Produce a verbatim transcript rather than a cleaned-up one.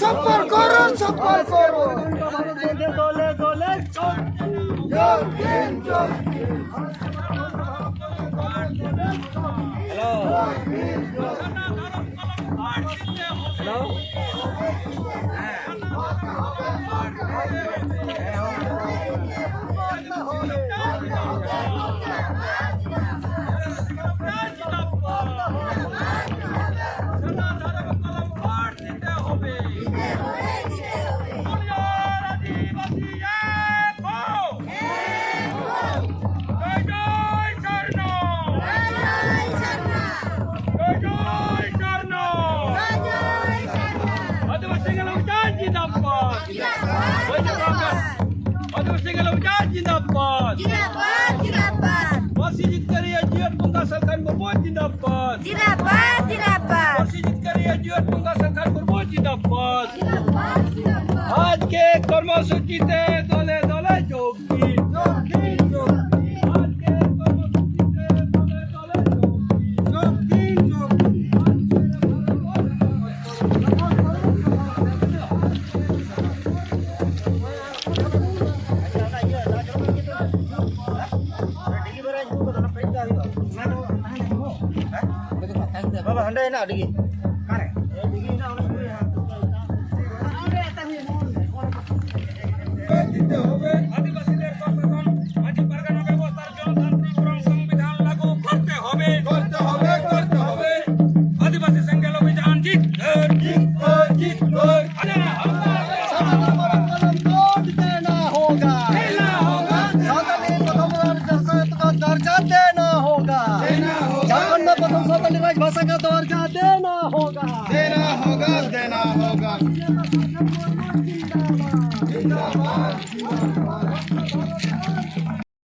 সফল করুন, সফল করুন। দলে দলে যোগ দিন। হ্যালো। হ্যালো। জয় জয় সারনা। জয় জয় সারনা। জয় জয় সারনা। আদিবাসী সেঙ্গেল অভিযান জিন্দাবাদ। জিন্দাবাদ, জিন্দাবাদ। আদিবাসী সেঙ্গেল অভিযান জিন্দাবাদ। জিন্দাবাদ, জিন্দাবাদ। ᱯᱟᱹᱨᱥᱤ ᱡᱤᱛᱠᱟᱹᱨᱤᱭᱟᱹ ᱡᱤᱭᱚᱱ ᱵᱚᱸᱜᱟ ᱥᱟᱞᱠᱷᱟᱱ ᱢᱩᱨᱢᱩ ᱡᱤᱱᱫᱟᱵᱟᱫ᱾ ᱡᱤᱱᱫᱟᱵᱟᱫ, ᱡᱤᱱᱫᱟᱵᱟᱫ᱾ ᱯᱟᱹᱨᱥᱤ ᱡᱤᱛᱠᱟᱹᱨᱤᱭᱟᱹ ᱡᱤᱭᱚᱱ ᱵᱚᱸᱜᱟ ᱥᱟᱞᱠᱷᱟᱱ ᱢᱩᱨᱢᱩ ᱡᱤᱱᱫᱟᱵᱟᱫ᱾ ᱡᱤᱱᱫᱟᱵᱟᱫ, ᱡᱤᱱᱫᱟᱵᱟᱫ᱾ ᱟᱡ ᱜᱮ ᱠᱚᱨᱢᱚᱥᱩᱪᱤ ᱛᱮ ᱫᱚᱞᱮ ᱫᱚᱞᱮ ᱡᱳᱜᱽ ᱫᱤᱱ᱾ ᱡᱳᱜᱽ ᱫᱤᱱ, ᱡᱳᱜᱽ ᱫᱤᱱ᱾ ᱟᱡ ᱜᱮ ᱠᱚᱨᱢᱚᱥᱩᱪᱤ ᱛᱮ ᱫᱚᱞᱮ ᱫᱚᱞᱮ ᱡᱳᱜᱽ ᱫᱤᱱ᱾ ᱡᱳᱜᱽ ᱫᱤᱱ, ᱡᱳᱜᱽ ᱫᱤᱱ᱾ ᱵᱟᱵᱟ, ᱦᱟᱸᱰᱮ ᱦᱮᱱᱟᱜᱼᱟ ᱰᱤᱜᱤ᱾ ᱚᱠᱟᱨᱮ? ᱰᱤᱜᱤ ᱦᱮᱱᱟᱜᱼᱟ, ᱚᱱᱟ ᱥᱩᱨ ᱨᱮ ᱦᱮᱱᱟᱜᱼᱟ᱾ ᱟᱹᱫᱤᱵᱟᱹᱥᱤ ᱞᱮ ᱯᱨᱚᱥᱟᱥᱚᱱ, ᱢᱟᱹᱡᱷᱤ ᱯᱟᱨᱜᱟᱱᱟ ᱵᱮᱵᱚᱥᱛᱷᱟ ᱨᱮ ᱡᱚᱱᱚᱛᱟᱱᱛᱨᱤᱠ ᱯᱩᱨᱚᱱ ᱥᱚᱝᱵᱤᱫᱷᱟᱱ ᱞᱟᱹᱜᱩ ᱠᱚᱨᱛᱮ ᱦᱚᱵᱮ। ᱠᱚᱨᱛᱮ ᱦᱚᱵᱮ, ᱠᱚᱨᱛᱮ ᱦᱚᱵᱮ। ᱟᱹᱫᱤᱵᱟᱹᱥᱤ ᱥᱮᱸᱜᱮᱞ ᱚᱵᱷᱤᱡᱟᱱ ᱡᱤᱛᱠᱟᱹᱨ। ᱡᱤᱛᱠᱟᱹᱨ, ᱡᱤᱛᱠᱟᱹᱨ। ᱟᱞᱮ राजभाषा का दर्जा देना होगा। देना होगा, देना होगा।